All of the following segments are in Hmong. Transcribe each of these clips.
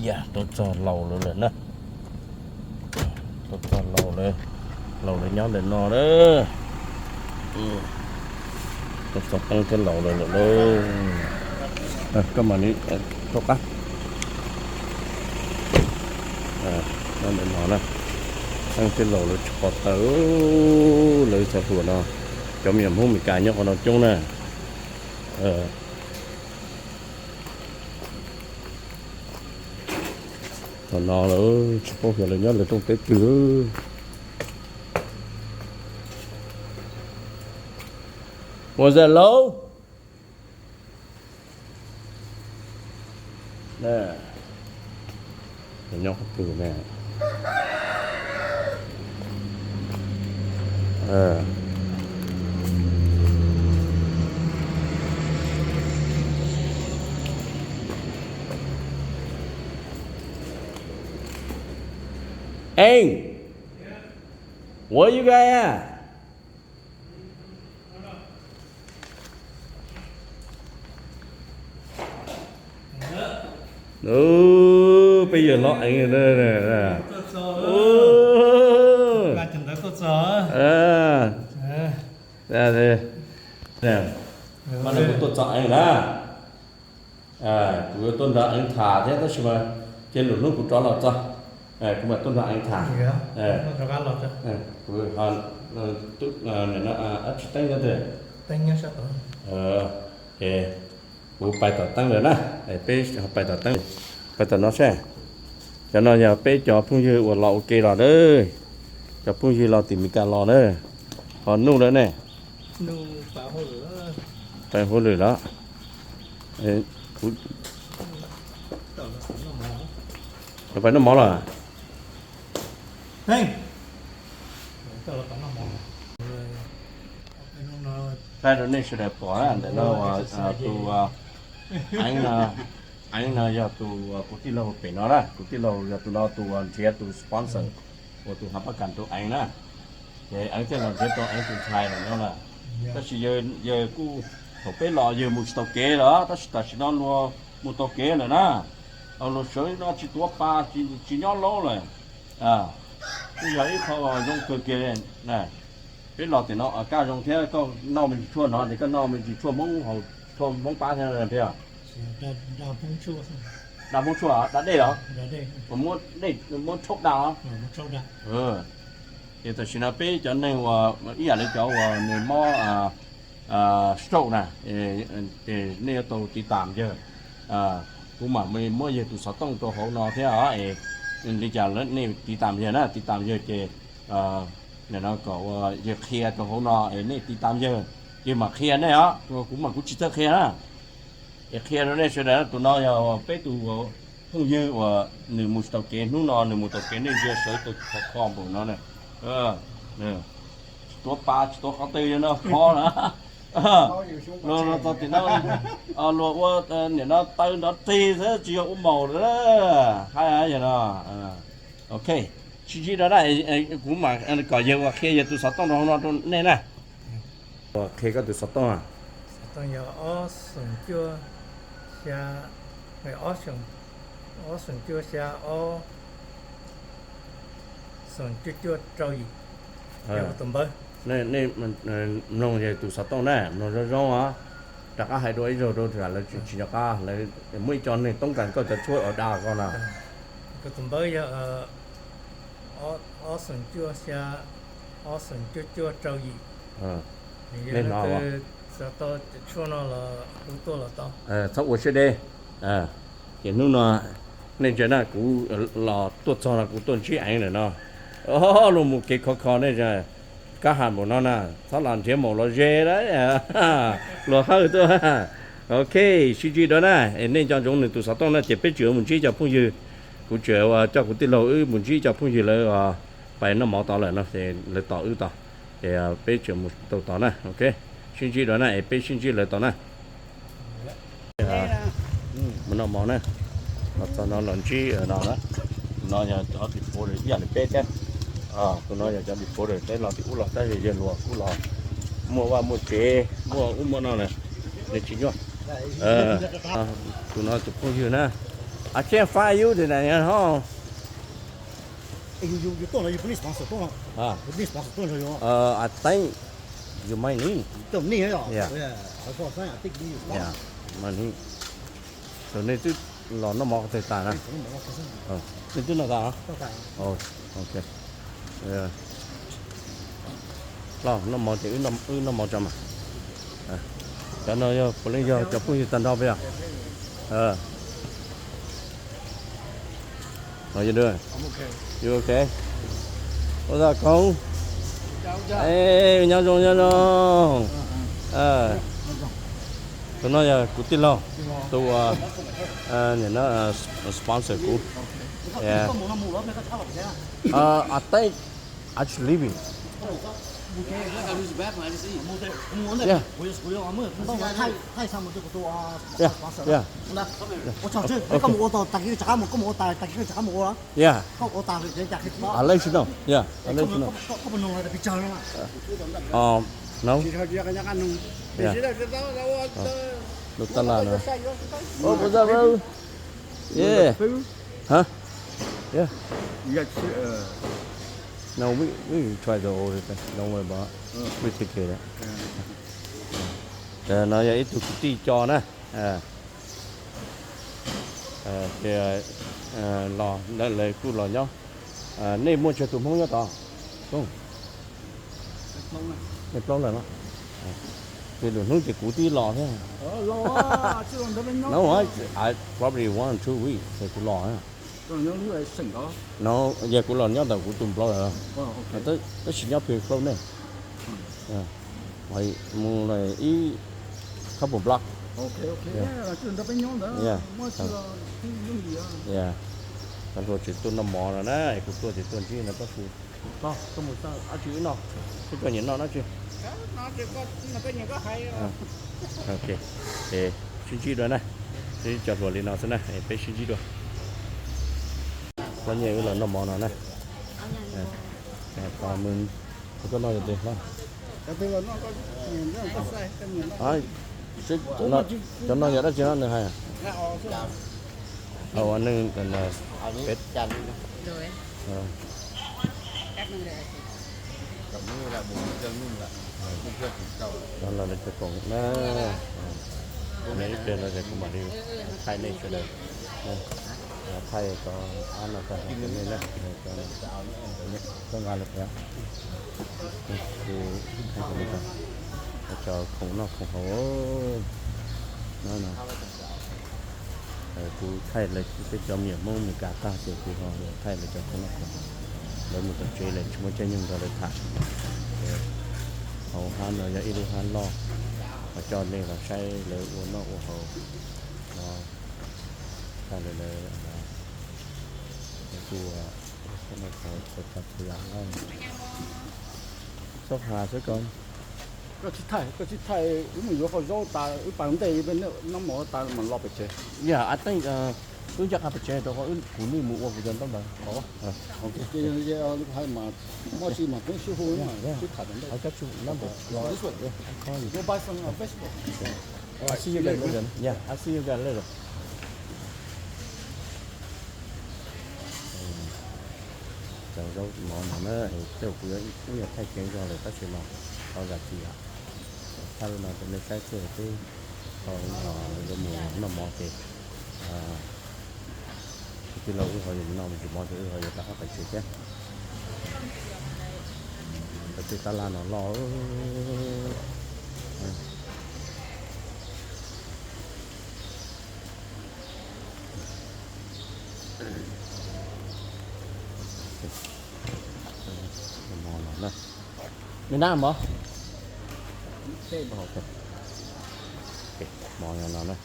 Tuaj txog laus lawv lawm na. Tuaj txog laus lawv, laus lawv nyob ntawm no na. Tuaj txog Teeb thiab laus lawv lawm lauj. Koj mam li rov qab. Nyob ntawm no na. Teeb thiab laus lawv tsis pom tawm, lawv txog hluas no. Cov me nyuam Hmoob Meskas nyob qhov no coob na. Qhov no lawv tsis paub xyov lawv nyob lawv rooj teb twg. Ua zaj lauj. Nyob qhov twg ne? Ej, where you guys at? Peb yawg hlob Eev. Mas kuv tuaj txog Eev na. Kuv yuav tuaj nrog Eev tham thiab tab sis mas cia lwm hnub kuv rov los txog, kuv mam tuaj nrog Eev tham. Kuv, ab tsi Teeb nyob twg? Kuv pais tom Teeb lawm na. Peb pais tom Teeb, pais tom no seb. Cov no yog peb cov phooj ywg uas los ua ke los na. Cov phooj ywg los tim Meskas los na. Ho Nuj lawm ne? Pais hauj lwm los? Pais noj mov los? Saib rau nej sawv daws pom na, ntawm no tus Eev no, Eev no yog tus kuv tij laug pem no na, kuv tij laug yog tus no tus nrhiav tus sponsor ua tus hav pab kas rau Eev na. Ces Eev thiaj los nrhiav tau Eev tus ntxhais lawm no na. Tab sis yawg kuj, thaum peb los yawg mus tsis tau kev lawm, tab sis tam sim no luag mus tau kev lawm na. Luag sawv no tsis tuav pa, tsis nyob laub lawm. Kuj yog ib qho zoo kawg kiag. Peb los tim no kaj zoo thiab, koj noj me ntsis tshuaj no ces koj noj me ntsis tshuaj Hmoob haus, tshuaj Hmoob pab thiab thiab. Da Hmoob tshuaj, da dej los? Muab tshoob da os. Ces tam sim no peb cov neeg uas ib yam li cov uas nws mob stroke na, ces nej yuav tau tiv tam yawg. Kuv mam muab yawg tus xov tooj rau hauv no thiab os. Li cas nej tiv tam yawg na, tiv tam yawg ces nim no kom uas yawg qhia rau hauv no es nej tiv tam yawg, yawg mam qhia nej os, kuv mas kuv tsis txawj qhia na. Es qhia rau nej sawv daws, tus no yog peb tus phooj ywg uas nws mus tsis tau kev, hnub no nws mus tau kev, nej ntsia sawv tau khov kho npaum no na. Tsis tuav pa tsis tuav qhov twg, yog no khov na. Luag los txog tim no, luag ua nim no taw nrov rig xwb, tsis yog ua maus lawm. Hais yog no. Ok, sib ntsib rau na, kuv mam kom yawg ua qhia yawg tus xov tooj rau hauv no rau nej na. Ua qhia koj tus xov tooj. Xov tooj yog ob xoom cuaj xya, ob xoom cuaj xya, ob xoom cuaj cuaj rau yim. Tus npawb, nej mloog yawg tus xov tooj na, mloog zoo zoo os. Rov qab hais dua ib zaug rau lawv tsis nco qab, lawv muaj ib co neeg toob kas koj cov tshuaj uas da koj no. Tus npawb yog ob xoom cuaj xya, ob xoom cuaj cuaj rau yim. Nej hnov, xov tooj tshuaj no los kuv tuaj los tau. Txhob ua siab deb. Ces hnub no nej ntsia na, kuv los tuaj txog no kuv tuaj ntsib Eev lawm no. Luag mus kev khov kho nej, kab ha npaum no na, txhob los nrhiav maum los ze lawm, luag hawj tuaj. Ok, sib ntsib dua na, es nej nco ntsoov nws tus xov tooj na, ces peb tseem mus ntsib cov phooj ywg. Kuv tseem coj kuv tij laug wb mus ntsib cov phooj ywg lawv pais noj mov tod lawm no, ces lawv tos wb tod, ces peb tseem mus tau tod na. Ok, sib ntsib dua na, es peb sib ntsib lawv tod na. Mus noj mov na, los txog no los ntsib no na. Tus no yog cov reporter ib yam li peb thiab. Tus no yog cov reporter, peb los tim ub los tab sis yawg luag kuj los muaj vaj muaj tsev, muaj ub muaj no na, nws tsis nyuaj. Tus no tus phooj ywg na, I can't find you today, you know. Ê, yus, yus, yus tuaj no yus puas need sponsor tuaj no? Ah. Yus need sponsor tuaj nrog yus? Uh, I think you might need. Tuaj need yom? Yeah. Yeah, I think you need sponsor. Yeah, might need. So nej twb los noj mov qhov twg tas na? Nej twb noj tas? Noj tas. Oh, ok. Los noj mov ces wb noj mov tso mas. Cov no yog puav leej yog cov phooj ywg tag nrho peb yog. How you doing? I'm okay. You okay? What's up, Koob? Hey, nyob zoo, nyob zoo. Tus no yog kuv tij laug, tus uas sponsor kuv. Yeah. Uh, I think I should leave it. Yeah. Yeah. Yeah. Yeah. I'll let you know. Yeah, I'll let you know. Um, no. Yeah. Oh. Lub tab laj no. Oh, what's up, bro? Yeah. Huh? Yeah. No, we, we try to order that. Don't worry about it. We take care of that. Ces no yog ib tug kwv tij co na. Ces los ntawm lawv kuj los nyob. Nej muaj tsawg tus Hmoob nyob tod? Nej plaub leeg los? Ces lwm hnub ces kuv twb los thiab. No, I, I probably one or two weeks ces kuv los. No, yog kuv los nyob ntawm kuv tus employer. Tab sis nyob pem close nej. Mus ib couple block. Yeah. Yeah. Cov hluas tseem tuaj noj mov no na, es kuv tuaj ces tuaj ntsib no tab sis. Koj mus dab tsi wb noj, peb cov nyiam noj dab tsi? Ok, es sib ntsib dua na, sib ntsib cov hluas li no xwb na, es peb sib ntsib dua. Poj niam wb los noj mov no na. Koj noj yog twg? Cov no yog dab tsi no nws hais? Ua neeg peb. Cov no lawv cov koom na. Ib pliag no ces kuv mam li thaij nej sawv daws, thaij cov ab no tag rau nej na. Koj nqa lawv pem, kuv thaij cov khoom noj khoom haus no. Kuv thaij lawv peb cov me nyuam Hmoob Amelikas tag ces kuv ho thaij lawv cov khoom noj khoom haus. Lawv mus tom tsev lawm tsis muaj caij nyoog nrog lawv tham. Hauv hab no yog ib lub hab loj, ho coj nej los saib lawv ua noj ua haus no. Thaij lawv, lawv kuj ua, txhob has xwb koj. Koj tsis thaij, koj tsis thaij, wb mus yuav qhov zaub tas, wb pas ntej noj mov tas mam los pem tsev. Yeah, I think wb ncaj qha pem tsev rau qhov wb, kuv nij mus ua kuv cov ntaub ntawd. Muaj tsis mas peb sib hu, sib tham ntawd. I'll see you guys later. Yeah, I'll see you guys later. Cov zaub mov no na, tej zaum kuv yuav ib nyuag thaij ceev zog lawm tab sis mas thov zam txim yom. Thaij li no rau nej saib xwb, twb tau los yuav mus noj mov ces kwv tij laug wb ho yuav mus noj mus tsis mov ces wb ho yuav rov qab pem tsev thiab. Pem tej tab laj no loj. Mov no na. Mov no na.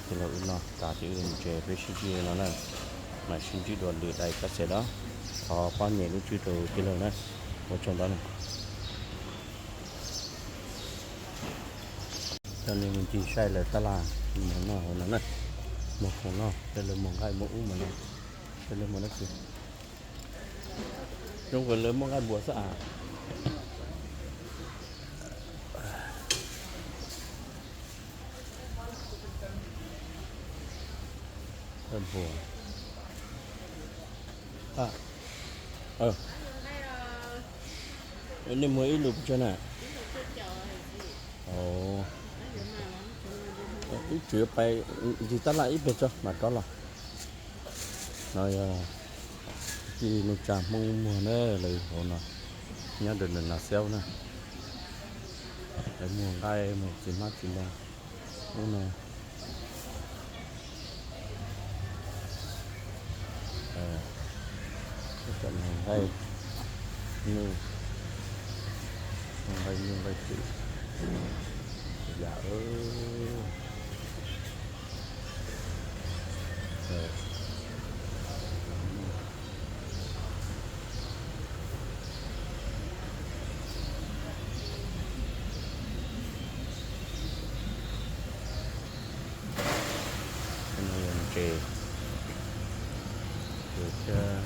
Tej laus wb noj tas ces wb mus tsev, peb sib ntsib no na. Mam sib ntsib dua lwm daim pab xev los. Thov pab nyem lub tswb rau tij laug na. Ua tsaug ntau na. Coj nej mus ncig saib lawv tab laj mus noj hauv no na. Muag khoom noj, tej lawv muag nqaij muag ub mus no, tej lawv muag dab tsi. Zoo nkaus lawv muaj nqaij npua xwb as. Npua. Nej muag ib lus pes tsawg na? Ib tsuv yuav pais ncig tab laj ib pliag tso mam rov los. No yog kwv tij neej tsa Hmoob muag na, lawv hauv no nyob rau nram Nas Xiab na. Lawv muag nqaij muag txiv hmab txiv ntoo. Ub no, nqaij nyuj, nqaij nyuj nqaij twm, yam. No yog ntses, tus thiab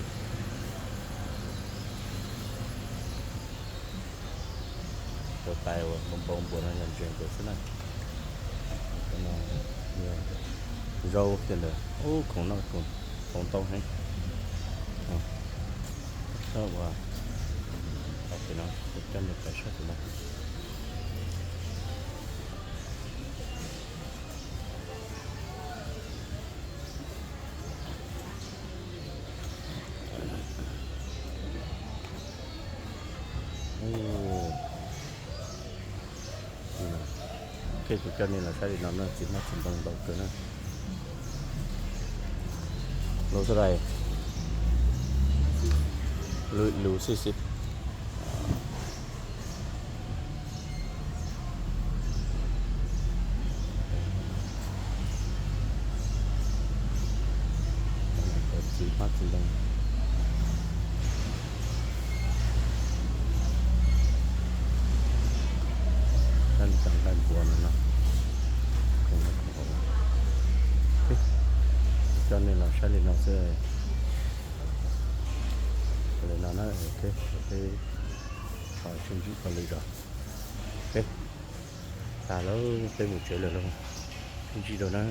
tus tais uas npau npau npua no yog ntses nkaus xwb na. Zaub kiag ntawd, ub, khoom noj khoom haus ntau heev. Sab ua, no, coj nej pais saib tim no. Ok, kuv coj nej los saib li no na, txiv hmab txiv ntoo ntau kawg na. Lus xab dais, lus xib xib. Txiv hmab txiv ntoo. Sab li cov nqaij npua no no. Coj nej los saib li no xwb. Li no na, ok, peb ho sib ntsib dua lwm zaus. Ok, tas lawm, peb mus tsev lawm lauj. Sib ntsib dua na.